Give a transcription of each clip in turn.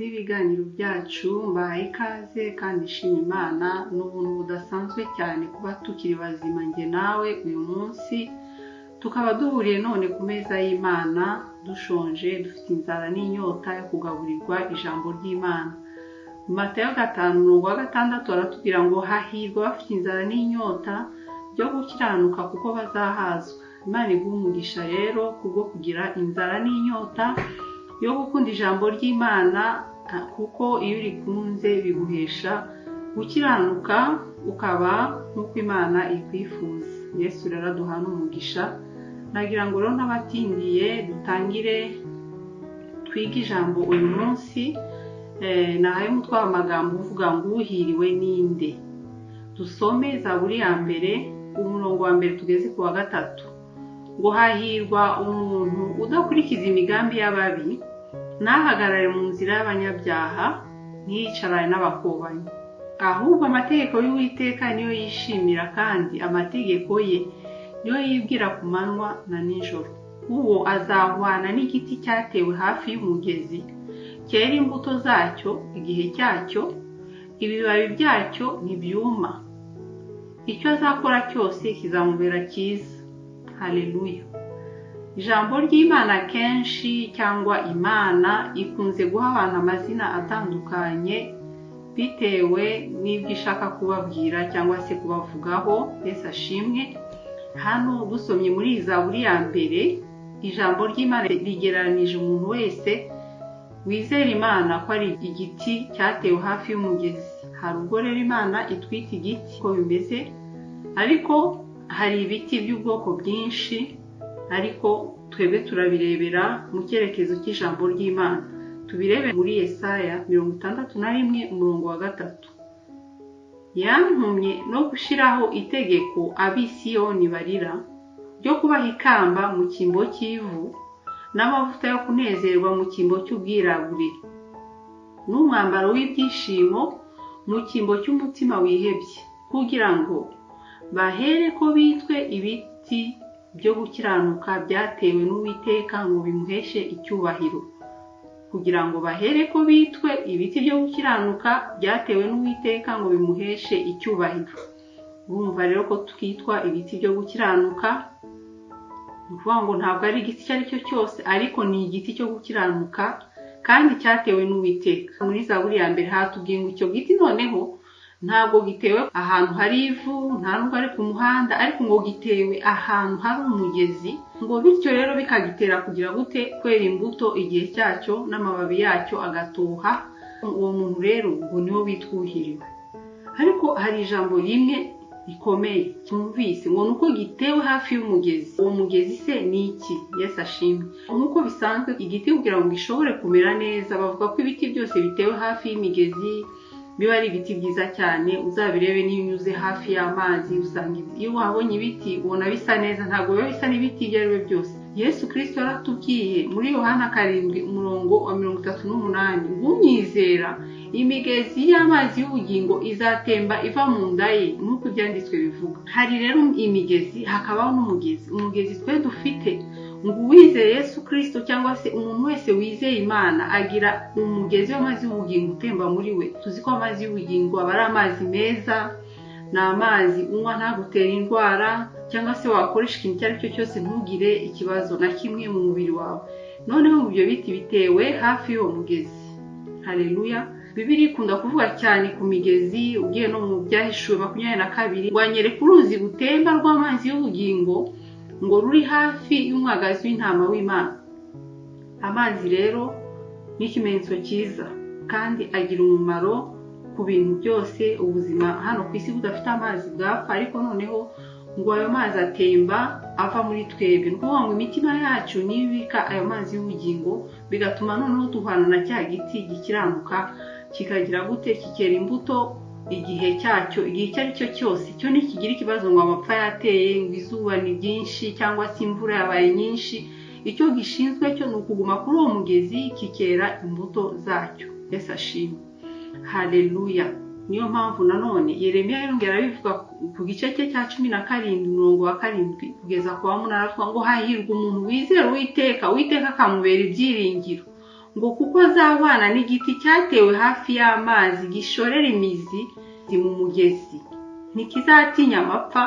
b'ibiganiro byacu, mbahaye ikaze kandi nshima Imana. Ni ubuntu budasanzwe cyane kuba tukiri bazima njye nawe uyu munsi, tukaba duhuriye none ku meza y'Imana, dushonje, dufite inzara n'inyota yo kugaburirwa ijambo ry'Imana. Matayo 5 umurongo wa 6 baratubwira ngo hahirwa abafite inzara n'inyota byo gukiranuka, kuko bazahazwa. Imana iguha umugisha rero kubwo kugira inzara n'inyota yo gukunda ijambo ry'Imana, kuko iyo urikunze biguhesha gukiranuka, ukaba nk'uko Imana ikwifuza. Yesu rero aduha n'umugisha. Nagira ngo rero n'abatindiye dutangire twige ijambo uyu munsi. Nahaye umutwe w'amagambo uvuga ngo "Uhiriwe ninde?" Dusome Zaburi ya 1, umurongo wa 1 tugeze ku wa 3, ngo hahirwa umuntu udakurikiza imigambi y'ababi, ntahagarare mu nzira y'abanyabyaha, ntiyicarane n'abakobanyi. Ahubwo amategeko y'Uwiteka niyo yishimira, kandi amategeko ye niyo yibwira ku manywa na nijoro. Uwo azahwana n'igiti cyatewe hafi y'umugezi, cyera imbuto zacyo igihe cyacyo, ibibabi byacyo ntibyuma. Icyo azakora cyose kizamubera cyiza. Haleluya! Ijambo ry'Imana kenshi, cyangwa Imana ikunze guha abantu amazina atandukanye bitewe n'ibyo ishaka kubabwira cyangwa se kubavugaho. Yesu ashimwe. Hano dusomye muri Zaburi ya 1, ijambo ry'Imana rigereranije umuntu wese wizera Imana ko ari igiti cyatewe hafi y'umugezi. Hari ubwo rero Imana itwita igiti uko bimeze, ariko hari ibiti by'ubwoko bwinshi, ariko twebwe turabirebera mu cyerekezo cy'ijambo ry'Imana. Tubirebe muri Yesaya 61 umurongo wa 3: "Yantumye no gushyiraho itegeko ab'i Siyoni barira, ryo kubaha ikamba mu cyimbo cy'ivu, n'amavuta yo kunezerwa mu cyimbo cy'ubwirabure, n'umwambaro w'ibyishimo mu cyimbo cy'umutima wihebye, kugira ngo bahere ko bitwe ibiti byo gukiranuka byatewe n'Uwiteka ngo bimuheshe icyubahiro." Kugira ngo bahere ko bitwe ibiti byo gukiranuka byatewe n'Uwiteka ngo bimuheshe icyubahiro. Urumva rero ko twitwa ibiti byo gukiranuka. Ni ukuvuga ngo ntabwo ari igiti icyo ari cyo cyose, ariko ni igiti cyo gukiranuka kandi cyatewe n'Uwiteka. Muri Zaburi ya 1 hatubwiye ngo icyo giti noneho ntabwo gitewe ahantu hari ivu, nta nubwo ari ku muhanda, ariko ngo gitewe ahantu hari umugezi, ngo bityo rero bikagitera kugira gute? Kwera imbuto igihe cyacyo, n'amababi yacyo agatoha. Uwo muntu rero ngo niwo witwa uhiriwe. Ariko hari ijambo rimwe rikomeye twumvise, ngo ni uko gitewe hafi y'umugezi. Uwo mugezi se ni iki? Yesu ashimwe. Nk'uko bisanzwe, igiti kugira ngo gishobore kumera neza, bavuga ko ibiti byose bitewe hafi y'imigezi biba ari ibiti byiza cyane. Uzabirebe, niyo unyuze hafi y'amazi, usanga iyo wabonye ibiti ubona bisa neza, ntabwo biba bisa n'ibiti ibyo ari byo byose. Yesu Kirisito yaratubwiye muri Yohana 7 umurongo wa 38 ngo unyizera, imigezi y'amazi y'ubugingo izatemba iva mu nda ye, nk'uko Ibyanditswe bivuga. Hari rero imigezi, hakabaho n'umugezi. Umugezi twe dufite, ngo uwizeye Yesu Kirisito cyangwa se umuntu wese wizeye Imana agira umugezi w'amazi y'ubugingo utemba muri we. Tuzi ko amazi y'ubugingo aba ari amazi meza, ni amazi unywa ntagutere indwara, cyangwa se wakoresha ikintu icyo ari cyo cyose ntugire ikibazo na kimwe mu mubiri wawe. Noneho ibyo biti bitewe hafi y'uwo mugezi. Hareruya! Bibiliya ikunda kuvuga cyane ku migezi. Ugiye no mu Byahishuwe 22, ngo anyereka uruzi rutemba rw'amazi y'ubugingo, ngo ruri hafi y'umwagazi w'intama w'Imana. Amazi rero ni ikimenyetso cyiza kandi agira umumaro ku bintu byose. Ubuzima hano ku isi budafite amazi bwapfa. Ariko noneho ngo ayo mazi atemba ava muri twebwe, ni ukuvuga ngo imitima yacu niyo ibika ayo mazi y'ubugingo, bigatuma noneho duhana na cya giti gikiranuka, kikagira gute? Kikera imbuto igihe cyacyo, igihe icyo ari cyo cyose. Cyo ntikigira ikibazo ngo amapfa yateye, ngo izuba ni ryinshi, cyangwa se imvura yabaye nyinshi. Icyo gishinzwe cyo ni ukuguma kuri uwo mugezi, kikera imbuto zacyo. Yesu ashimwe. Haleluya! Niyo mpamvu nanone Yeremiya yongera abivuga ku gice cye cya 17 umurongo wa 7 kugeza ku wa 8, avuga ngo hahirwa umuntu wizera Uwiteka, Uwiteka akamubera ibyiringiro. Ngo kuko azahwana n'igiti cyatewe hafi y'amazi, gishorera imizi mu mugezi, ntikizatinya amapfa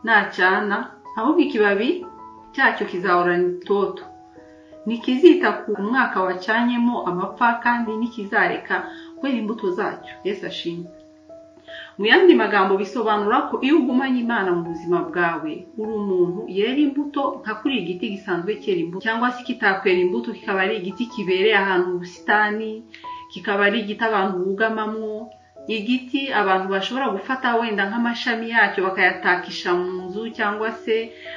nacana, ahubwo ikibabi cyacyo kizahorana itoto. Ntikizita ku mwaka wacanyemo amapfa, kandi ntikizareka kwera imbuto zacyo. Yesu ashimwe. Mu yandi magambo, bisobanura ko iyo ugumanye Imana mu buzima bwawe, uri umuntu yera imbuto nka kuri igiti gisanzwe cyera imbuto, cyangwa se kitakwera imbuto kikaba ari igiti kibereye ahantu mu busitani, kikaba ari igiti abantu bugamamwo, igiti abantu bashobora gufata wenda nk'amashami yacyo bakayatakisha mu nzu, cyangwa se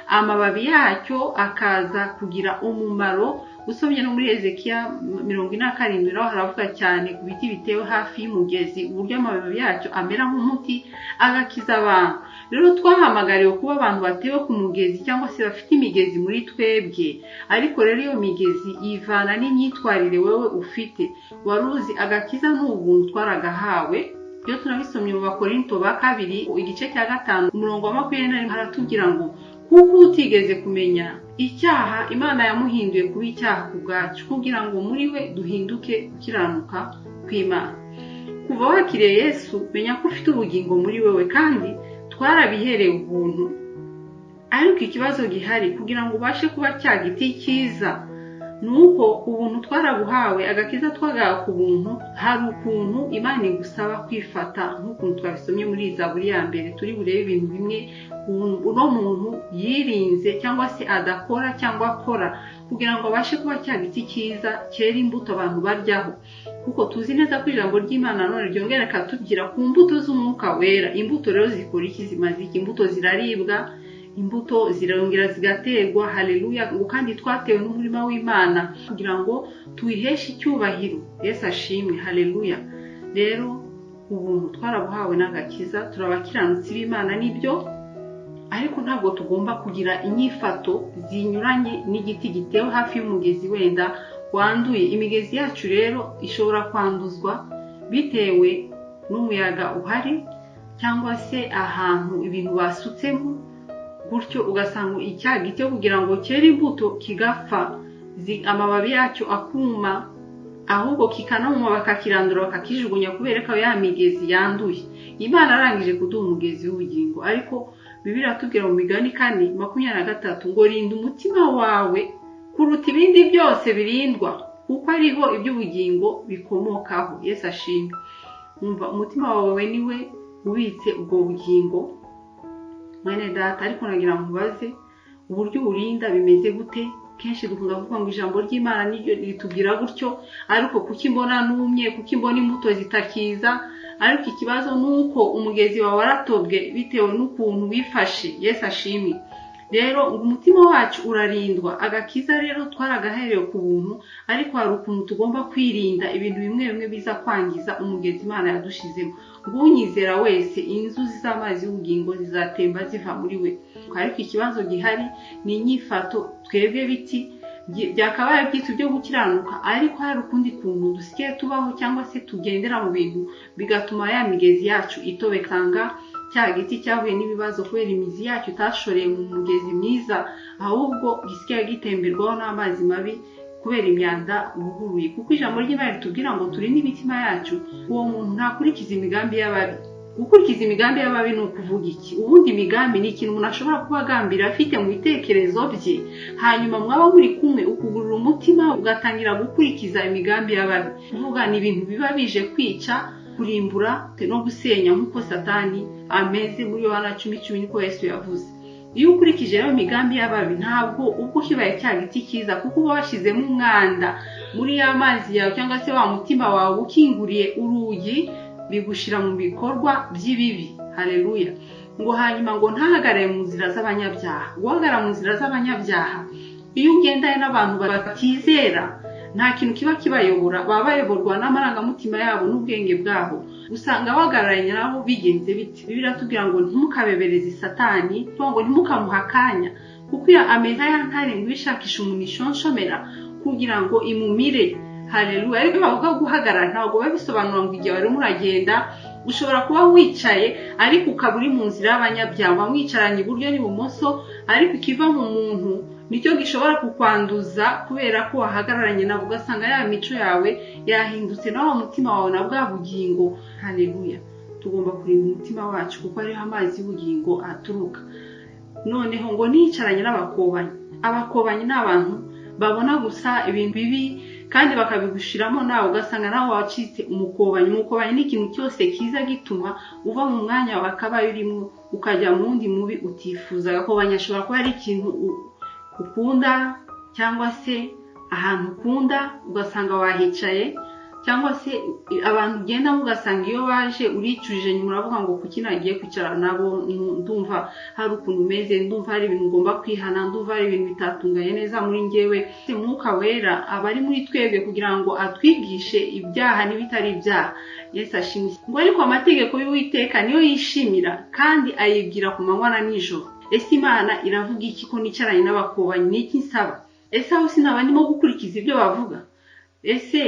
amababi yacyo akaza kugira umumaro. Usomye no muri Ezekiya 47, naho haravuga cyane ku biti bitewe hafi y'umugezi, uburyo amababi yacyo amera nk'umuti agakiza abantu. Rero twahamagariwe kuba abantu batewe ku mugezi, cyangwa se bafite imigezi muri twebwe. Ariko rero iyo migezi ivana n'imyitwarire wowe ufite. Wari uzi agakiza ni ubuntu, twaragahawe. Iyo tunabisomye mu Bakorinto ba kabiri igice cya 5 umurongo wa 21, haratubwira ngo kuko utigeze kumenya icyaha, Imana yamuhinduye kuba icyaha ku bwacu, kugira ngo muri we duhinduke gukiranuka kw'Imana. Kuva wakiriye Yesu, menya ko ufite ubugingo muri wewe, kandi twarabihereye ubuntu. Ariko ikibazo gihari, kugira ngo ubashe kuba cya giti cyiza, ni uko ubuntu twarabuhawe, agakiza twagahawe ku buntu, hari ukuntu Imana igusaba kwifata, nk'ukuntu twabisomye muri Zaburi ya mbere. Turi burebe ibintu bimwe uno muntu yirinze, cyangwa se adakora cyangwa akora, kugira ngo abashe kuba cya giti cyiza cyera imbuto abantu baryaho. Kuko tuzi neza ko ijambo ry'Imana none ryongera rikatubwira ku mbuto z'Umwuka Wera. Imbuto rero zikora iki? Zimaze iki? Imbuto ziraribwa, imbuto zirongera zigaterwa. Haleluya! Ngo kandi twatewe n'umurima w'Imana kugira ngo tuwiheshe icyubahiro. Yesu ashimwe. Haleluya! Rero ubuntu twarabuhawe n'agakiza, turabakiranutsi b'Imana nibyo, ariko ntabwo tugomba kugira inyifato zinyuranye n'igiti gitewe hafi y'umugezi wenda wanduye. Imigezi yacu rero ishobora kwanduzwa bitewe n'umuyaga uhari, cyangwa se ahantu ibintu basutsemo gutyo, ugasanga icya giti kugira ngo cyere imbuto kigapfa, amababi yacyo akuma, ahubwo kikanuma, bakakirandura, bakakijugunya, kubera ko ya migezi yanduye. Imana arangije kuduha umugezi w'ubugingo, ariko Bibiliya iratubwira mu Migani 4:23 ngo rinda umutima wawe kuruta ibindi byose birindwa, kuko ariho iby'ubugingo bikomokaho. Yesu ashimwe. Umva, umutima wawe niwe ubitse ubwo bugingo, mwene data. Ariko nagira ngo nkubaze, uburyo uburinda bimeze gute? Kenshi dukunda kuvuga ngo ijambo ry'Imana niryo ritubwira gutyo, ariko kuki mbona numye? Kuki mbona imbuto zitakiza? Ariko ikibazo ni uko umugezi wawe waratobwe bitewe n'ukuntu wifashe. Yesu ashimwe. Rero ngo umutima wacu urarindwa. Agakiza rero twaragaherewe ku buntu, ariko hari ukuntu tugomba kwirinda ibintu bimwe bimwe biza kwangiza umugezi Imana yadushizemo. Ngo unyizera wese, inzuzi z'amazi y'ubugingo zizatemba ziva muri we. Ariko ikibazo gihari ni inyifato. Twebwe biti byakabaye byitwa ibyo gukiranuka, ariko hari ukundi kuntu dusigaye tubaho, cyangwa se tugendera mu bintu bigatuma ya migezi yacu itobekanga. Cya giti cyahuye n'ibibazo kubera imizi yacyo itashoreye mu mugezi mwiza, ahubwo gisigaye gitemberwaho n'amazi mabi kubera imyanda wuguruye. Kuko ijambo ry'Imana ritubwira ngo turinde imitima yacu. Uwo muntu ntakurikiza imigambi y'ababi. Gukurikiza imigambi y'ababi ni ukuvuga iki? Ubundi imigambi ni ikintu umuntu ashobora kuba agambira, afite mu bitekerezo bye, hanyuma mwaba muri kumwe ukugurura umutima ugatangira gukurikiza imigambi y'ababi. Kuvuga ni ibintu biba bije kwica, kurimbura no gusenya, nk'uko Satani ameze. Muri Yohana 10:10 niko Yesu yavuze. Iyo ukurikije rero imigambi y'ababi, ntabwo ubwo ukibaye cya giti cyiza, kuko uba washyizemo umwanda muri ya mazi yawe, cyangwa se wa mutima wawe ukinguriye urugi, bigushyira mu bikorwa by'ibibi. Haleluya! Ngo hanyuma ngo ntahagarare mu nzira z'abanyabyaha. Guhagarara mu nzira z'abanyabyaha, iyo ugendanye n'abantu batizera, nta kintu kiba kibayobora, baba bayoborwa n'amarangamutima yabo n'ubwenge bwabo. Usanga bahagararanye nabo bigenze biti. Bibiliya iratubwira ngo ntimukabebereze Satani, ngo ntimukamuhe akanya, kuko iyo ameze ya ntare ngo ibishakisha umuntu ishonshomera kugira ngo imumire. Haleluya! Ariko iyo bavuga guhagarara, ntabwo biba bisobanura ngo igihe warimo uragenda. Ushobora kuba wicaye ariko ukaba uri mu nzira y'abanyabyaha, mwicaranye iburyo n'ibumoso, ariko ikiva mu muntu Nicyo gishobora kukwanduza kubera ko wahagararanye nabo, ugasanga ya mico yawe yahindutse, nawe umutima wawe na bwa bugingo. Haleluya! Tugomba kurinda umutima wacu kuko ariho amazi y'ubugingo aturuka. Noneho ngo nicaranye n'abakobanyi. Abakobanyi ni abantu babona gusa ibintu bibi kandi bakabigushiramo, nawe ugasanga nawe wacitse umukobanyi. Umukobanyi ni ikintu cyose kiza gituma uva mu mwanya wakabaye urimo ukajya mu wundi mubi utifuza. Agakobanyi ashobora kuba ari ikintu ukunda cyangwa se ahantu ukunda ugasanga wahicaye, cyangwa se abantu ugendamo ugasanga iyo baje uricujije nyuma uravuga ngo kuki nagiye kwicara nabo, ndumva hari ukuntu umeze, ndumva hari ibintu ngomba kwihana, ndumva hari ibintu bitatunganye neza muri njyewe. Umwuka Wera aba ari muri twebwe kugira ngo atwigishe ibyaha n'ibitari ibyaha. Yesu ashimwe. Ngo ariko amategeko y'Uwiteka niyo yishimira, kandi ayibwira ku manywa na nijoro. Ese Imana iravuga iki ko nicaranye n'abakobanyi? Ni iki nsaba? Ese aho sinaba ndimo gukurikiza ibyo bavuga? Ese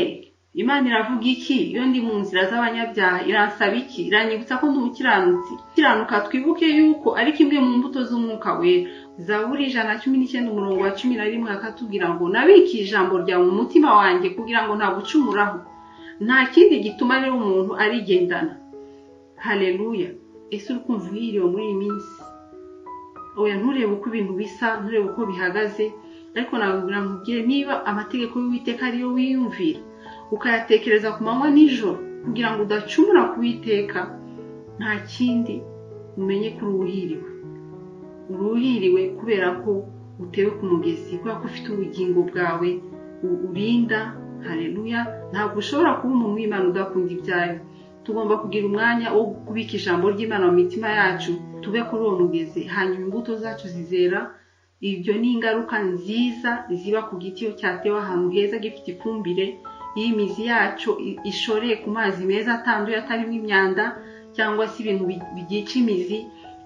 Imana iravuga iki iyo ndi mu nzira z'abanyabyaha? Iransaba iki? Iranyibutsa ko ndi umukiranutsi. Kiranuka twibuke yuko ari kimwe mu mbuto z'Umwuka Wera. Zaburi 119 umurongo wa 11 akatubwira ngo nabikiye ijambo ryawe mu mutima wanjye kugira ngo ntagucumuraho. Nta kindi gituma rero umuntu arigendana. Haleluya! Ese uri kumva uhiriwe muri iyi minsi? Oya, nturebe uko ibintu bisa, nturebe uko bihagaze, ariko nababwira nkubwire, niba amategeko y'Uwiteka ariyo wiyumvira ukayatekereza ku manywa nijoro kugira ngo udacumura ku Uwiteka, nta kindi umenye ko uruhiriwe. Uruhiriwe kubera ko utewe ku mugezi, kubera ko ufite ubugingo bwawe urinda. Haleluya! Ntabwo ushobora kuba umuntu w'Imana udakunda ibyayo. Tugomba kugira umwanya wo kubika ijambo ry'Imana mu mitima yacu, tube kuri uwo mugezi, hanyuma imbuto zacu zizera. Ibyo ni ingaruka nziza ziba ku giti iyo cyatewe ahantu heza gifite ifumbire, iyo imizi yacyo ishoreye ku mazi meza atanduye atarimo imyanda cyangwa se ibintu byica imizi,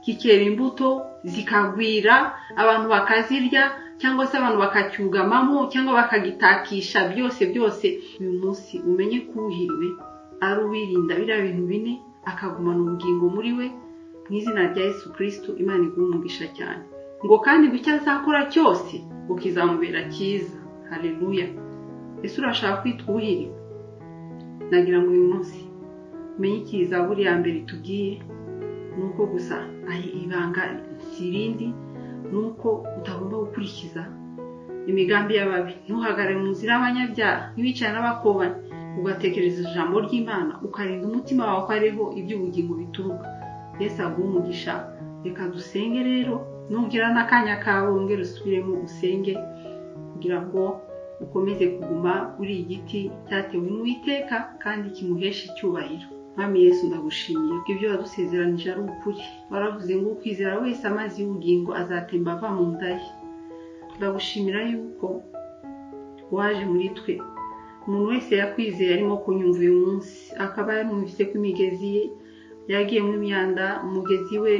kikera imbuto zikagwira, abantu bakazirya cyangwa se abantu bakacyugamamo cyangwa bakagitakisha byose byose. Uyu munsi umenye ko uhiriwe ari uwirinda biriya bintu bine, akagumana ubugingo muri we. Mu izina rya Yesu Kristo, Imana iguhe umugisha cyane. Ngo kandi ngo icyo azakora cyose ngo kizamubera cyiza. Haleluya! Ese urashaka kwitwa uhiriwe? Nagira ngo uyu munsi umenye iki Zaburi ya mbere itubwiye, ni uko gusa ibanga si irindi, ni uko utagomba gukurikiza imigambi y'ababi, ntuhagarare mu nzira y'abanyabyaha, ntiwicare n'abakobanyi, ugatekereza ijambo ry'Imana, ukarinda umutima wawe ko ariho iby'ubugingo bituruka. Yesu aguhe umugisha. Reka dusenge rero, nugira n'akanya kawe wongere usubiremo usenge kugira ngo ukomeze kuguma uri igiti cyatewe n'Uwiteka kandi kimuhesha icyubahiro. Mwami Yesu, ndagushimiye ko ibyo wadusezeranije ari ukuri. Waravuze ngo ukwizera wese amazi y'ubugingo azatemba ava mu nda ye. Ndagushimira yuko waje muri twe. Umuntu wese yakwizeye arimo kunyumva uyu munsi, akaba yarumvise ko imigezi ye yagiyemo imyanda, umugezi we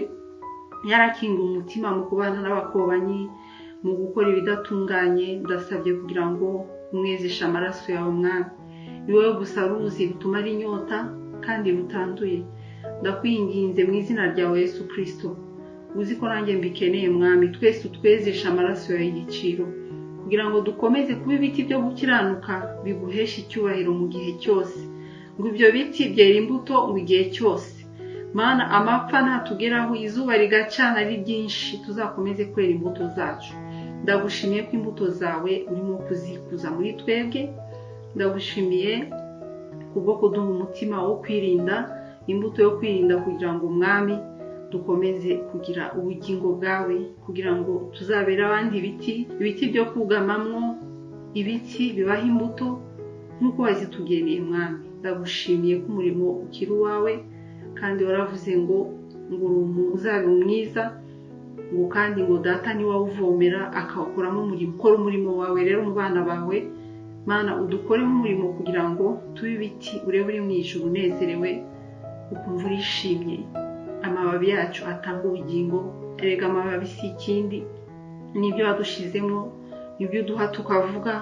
yarakinga umutima mu kubana n'abakobanyi, mu gukora ibidatunganye, ndasabye kugira ngo umwezeshe amaraso yawe Mwami. Ni wowe gusa ruzi rutumara inyota kandi rutanduye. Ndakwinginze mu izina ryawe Yesu Kristo, uzi ko nanjye mbikeneye Mwami, twese utwezeshe amaraso yawe y'igiciro kugira ngo dukomeze kuba ibiti byo gukiranuka biguhesha icyubahiro mu gihe cyose. Ngo ibyo biti byera imbuto mu gihe cyose. Mana, amapfa natugeraho, izuba rigacana ari ryinshi, tuzakomeze kwera imbuto zacu. Ndagushimiye ko imbuto zawe urimo kuzikuza muri twebwe. Ndagushimiye kubwo kuduha umutima wo kwirinda, imbuto yo kwirinda, kugira ngo Mwami dukomeze kugira ubugingo bwawe, kugira ngo tuzabere abandi ibiti, ibiti byo kugamamwo, ibiti bibaha imbuto nk'uko wazitugeneye Mwami. Ndagushimiye ko umurimo ukiri uwawe, kandi waravuze ngo uri umuzabibu mwiza, ngo kandi ngo data ni wowe uvomera akawukoramo umurimo. Ukora umurimo wawe rero mu bana bawe Mana, udukoremo umurimo kugira ngo tube ibiti urebe uri mu ijuru unezerewe, ukumva urishimye. Amababi yacu atanga ubugingo. Erega amababi si ikindi, nibyo wadushizemo, nibyo uduha tukavuga,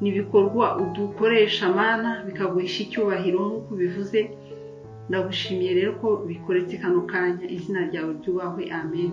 n'ibikorwa udukoresha Mana bikaguhisha icyubahiro nk'uko ubivuze. Ndagushimiye rero ko bikoretse kano kanya, izina ryawe ryubahwe. Amen.